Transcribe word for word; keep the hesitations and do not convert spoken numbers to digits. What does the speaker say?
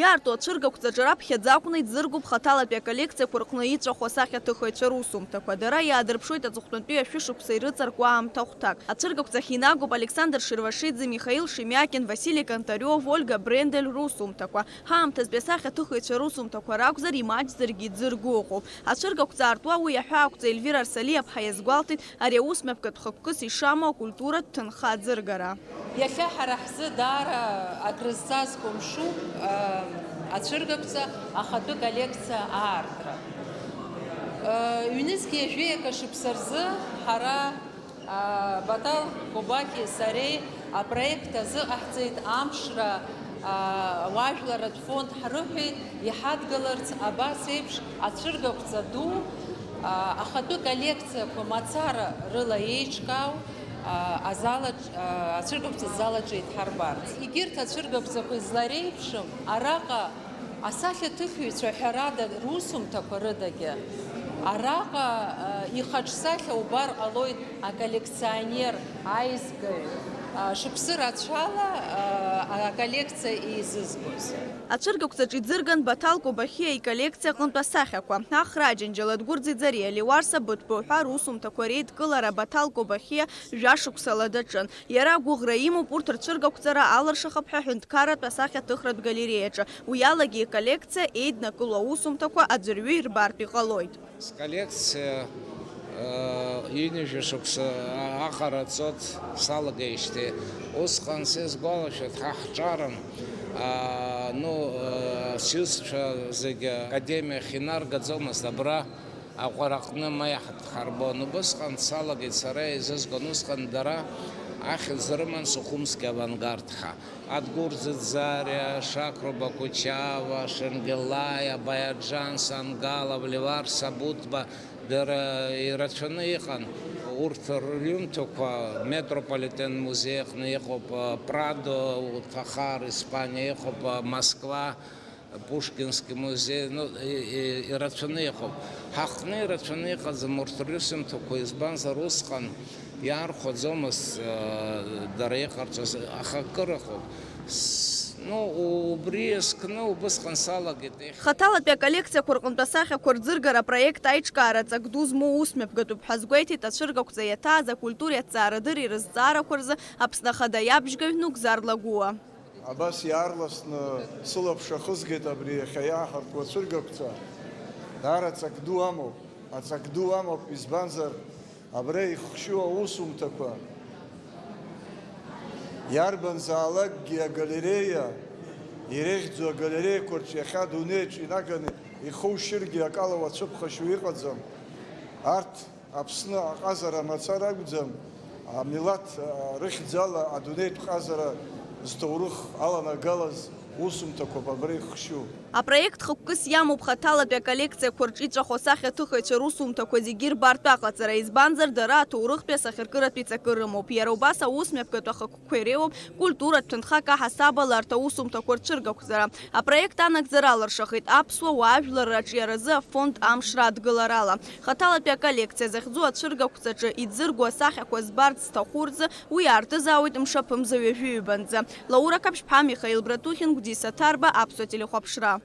Иаарту ацәыргақәҵаҿы раԥхьаӡа акәны иӡыргоуп хаҭалатәи аколлекциақәа рҟны иҵәаху асахьаҭыхыҩцәа русумҭақәа. Дара иаадырԥшуеит аҵыхәтәантәи ашәышықәса ирыцыркуа аамҭа хәҭак. Ацәыргақәҵахь инагоуп Александр Шервашиӡе, Михаил Шемиакин, Васили Контариов, Ольга Брендель русумҭақәа. Ҳаамҭазтәи асахьаҭыхыҩцәа русумҭақәа ракәзар, имаҷзаргьы иӡырго ыҟоуп. Ацәыргақәҵа аартуа уи аҳәаақәҵа Эльвира Арсалиаԥҳа иазгәалҭеит ари аусмҩаԥгатә хықәкыс ишамоу акультуратә ҭынха аӡыргара. Иахьа ҳара ҳзы даара акрызҵазкуа мшуп, а, ацәыргақәҵа ахатәы коллекциа аартра. А, ҩнызқьи жәеи акы шықәса рзы ҳара, а, Батал Кобаки сареи апроект азыҟаҳҵеит, амшра, а, уаажәларратә фонд ҳрыҳәеит иҳадгыларц абас еиԥш ацәыргақәҵа ду, а, ахатәы коллекциақәа мацара рыла еиҿкаау, а, азалаҿ-, а, ацәыргақәҵа залаҿы еидҳарбарц. Егьырҭ ацәыргақәҵақәа излареиԥшым, араҟа асахьаҭыхҩцәа ҳәарада русумҭақәа рыдагьы, араҟа, а, ихаҿсахьа убар ҟалоит аколлекционер, аизгаҩ, а, шықәсы рацәала, а, аколлекциа еизызгоз. Ацәыргақәҵаҿ иӡырган Баҭал Кобахьиа иколлекциа аҟынтә асахьақәа, Ахра Џьанџьал, Адгәыр Ӡиӡариа, Леуарса Быҭәба уҳәа русумҭақәа реидкылара Баҭал Кобахьиа жәашықәсала даҿын. Иара агәыӷра имоуп урҭ рцәыргақәҵара алыршахап ҳәа аҳәынҭқарратә асахьаҭыхратә галереиаҿы. Уи алагьы иколлекциа еиднакыло аусумҭақәа аӡәырҩы ирбартә иҟалоит. Сколлекциа, э, ҩынҩажәа шықәса аҟара ацот салагеижьҭеи. Усҟан сизгәалашәоит, ҳа ҳҿарым, а, ну, э, сҩызцәа зегьы академиахь инаргаӡомызт, абра аҟәараҟны ма иаҳ-, ҳарбон. Убысҟан салагеит сара еизызгон, усҟан дара ахьӡ рыман Сухумский авангард ҳәа. Адгәыр Ӡиӡариа, Шакру Бакучава, Шенгелаи, Абаиаџан Сангалов, Леуарса Быҭәба, дара ирацәаны иҟан. Урҭ рҩымҭақәа Метрополитен музеи аҟны иҟоуп, Прадо, Тахар, Испаниа иҟоуп, Москва, Пушкинский музеи, ну, и-, и-, ирацәаны иҟоуп. Ҳаҟны ирацәаны иҟаӡам урҭ русумҭақәа, избанзар, усҟан иаархәаӡомызт, э, дара иҟарҵаз, аха акыр ыҟоуп. С-, ну, у-, убри иазкны убысҟан салагеит, ех. Хаҭалатәи аколлекциақәа рҟынтә асахьақәа рӡыргара апроект аиҿкаара ҵак ду змоу усмҩаԥгатәуп ҳәа азгәеиҭеит ацәыргақәҵа иаҭааз акультуреи аҭҵаарадырреи рызҵаарақәа рзы Аԥсны Ахада иабжьгаҩ Нугзар Лагәуа. Абас иаарласны сылаԥш ахызгеит абри иахьа иааҳарту ацәыргақәҵа. Даара ҵак ду амоуп, аҵак ду амоуп, избанзар, абра ихшьу аусумҭақәа, иарбанзаалакгьы агалереиа, иреиӷьӡоу агалереиақәа рҿы иахьа адунеиаҿ инаганы ихушьыргьы акала уацәыԥхашьо иҟаӡам. Арҭ Аԥсны аҟазара мацара акәӡам, амилаҭ, а, рыхьӡала адунеитә ҟазара зҭоурых аланагалаз усумҭақәоуп абра ихшьу. Апроект хықәкыс иамоуп хаҭалатәи аколлекциақәа рҿы иҵәаху асахьаҭыхыҩцәа русумҭақәа зегьы рбартә аҟаҵара, избанзар, дара аҭоурыхтәи асахьаркыратәи ҵакы рымоуп. Иара убас аусмҩаԥгатә ахықәкқәа иреиуоуп культуратә ҭынха каҳасабала арҭ аусумҭақәа рцәыргақәҵара. Апроект анагӡара алыршахеит аԥсуа уаажәларра аҿиаразы афонд Амшра адгыларала. Хаҭалатәи аколлекциа захьӡу ацәыргақәҵаҿы иӡыргоу асахьақәа збарц зҭаху рзы уи аартызаауеит мшаԥымза ҩажәи ҩбанӡа. Лаура Қаԥшьԥҳа, Михаил Братухин, Гәдиса Ҭарба, Аԥсуа телехәаԥшра.